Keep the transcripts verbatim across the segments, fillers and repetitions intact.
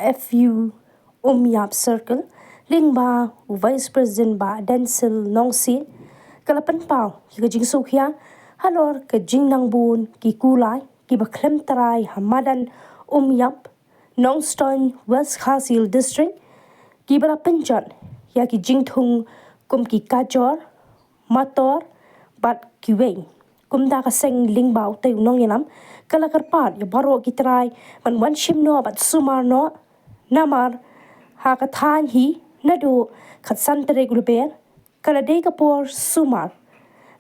F U Umïap Circle, lyngba u Vice President Bah Denzil Nongsiej, ka la pynpaw ïa ka jingsngewkhia halor ka jingnang bun ki kulai kiba khlem trai ha madan Umïap, Nongstoiñ, West Khasi Hills District, kiba la pynjot ïa ki jingthung kum ki kajor, mator bad kiwei. Kumta ka seng lyngba utei u nongïalam ka la kyrpad ïa baroh ki trai ban wan shim noh bad sumar noh, namar ha ka thaiñ hi naduh khatsan tarik u Lber ka la dei ka por sumar.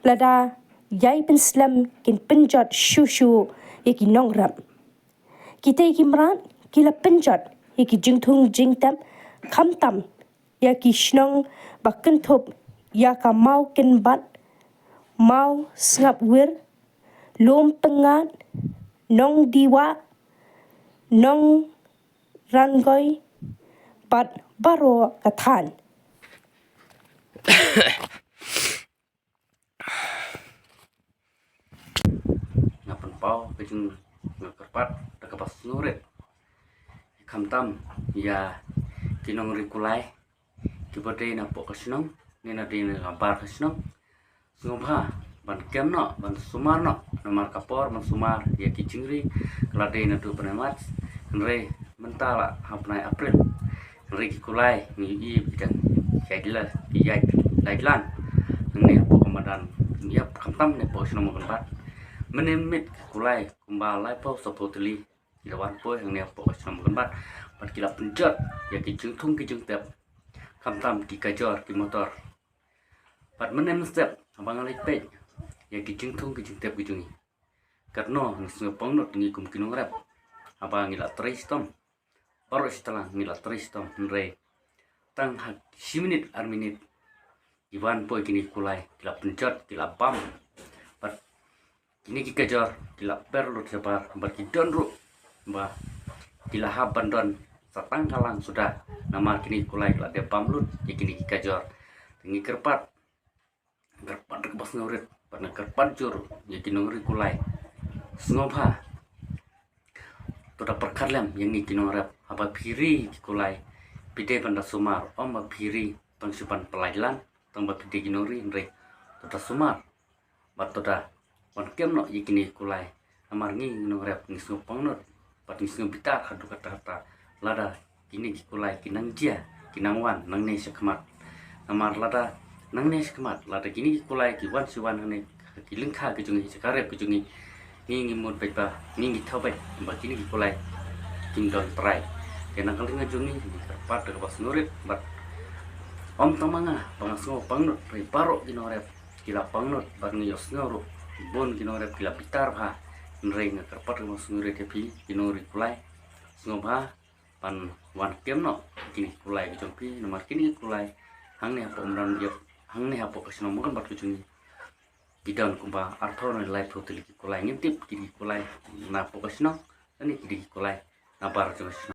Lada ïai pynslem kin pynjot shuh shuh ïa ki nongrep. Kitei ki mrad ki la pynjot ïa ki jingthung jingtep, khamtam ïa ki shnong ba kynthup ïa ka Mawkynbat, Mawsngapwir, Lumpyngngad, Nongdiwah, Nongranggoi bad baroh ka thaiñ. Nga pynpaw ka jing, nga kyrpad da kaba sngewrit, khamtam ïa ki nongri kulai kiba dei napoh ka shnong ne na dei na ka bar ka shnong. Sngewbha ban kem noh, ban sumar noh, namar ka por ban sumar ïa ki jingri ka la dei naduh bnai March. Hynrei mynta la ha bnai April. Hynrei ki kulai ngi ïohi ba ki dang ïaid la, ki ïaid laitlan hangne hapoh ka madan Umïap, khamtam ne hapoh shnong Mawkynbat. Mynne mynmiet ki kulai kumba laiphew saphew tylli ki la wan poi hangne hapoh ka shnong Mawkynbat bad ki la pynjot ïa ki jingthung ki jingtep, khamtam ki kajor ki mator. Bad mynne mynstep haba nga leit peit ïa ki jingthung ki jingtep ki jong ngi, katno ngi sngewpangnud ngi kum ki nongrep haba ngi la trei shitom. Baroh shi tlang ngi la trei shitom, hynrei tang ha shi minit ar minit ki wan poi kine ki kulai, ki la pynjot, ki la bam. Bad kine ki kajor ki la per lut shabar, bad ki don ruh ba ki la hap ban don sa tang ka lang suda, namar kine ki kulai ki la dep bam lut ïa kine ki kajor. Te ngi kyrpad, kyrpad da kaba sngewrit bad nga kyrpad jur ïa ki nongri kulai. Sngewbha to da pyrkhat lem ïa ngi ki nongrep, haba phi ri ki kulai phi dei ban da sumar, ym ba phi ri tang shu ban pyllait lan, tang ba phi dei ki nongri, hynrei to da sumar bad to da wan kem noh ïa kine ki kulai. Namar ngi nongrep ngi sngewpangnud bad ngi sngew bitar haduh katta katta lada kine ki kulai ki nang jia, ki nang wan nangne shakhmat. Namar lada nangne shakhmat, lada kine ki kulai ki wan shi wan hangne ha ki lyngkha ki jong ngi, sha ka rep ki jong ngi, ngi ngi mut beit ba, ngi ngi thaw beit ba kine ki kulai kim don trai. Te na ka liang jong ngi ngi kyrpad da kaba sngewrit bad ym tang ma nga ba nga sngewpangnud, hynrei baroh ki nongrep ki la pangnud bad ngi ïohsngew ruh bun ki nongrep ki la bitar bha. Hynrei nga kyrpad da kaba sngewrit ïa phi ki nongri kulai, sngewbha ban wan kem noh kine ki kulai ki jong phi, namar kine ki kulai hangne hapoh madan Umïap, hangne hapoh ka shnong Mawkynbat ka jong ngi, ki don kumba arphew ne laiphew tylli ki kulai. Ngim tip kine ki kulai napoh ka shnong lane kine ki kulai na bar jong ka shnong.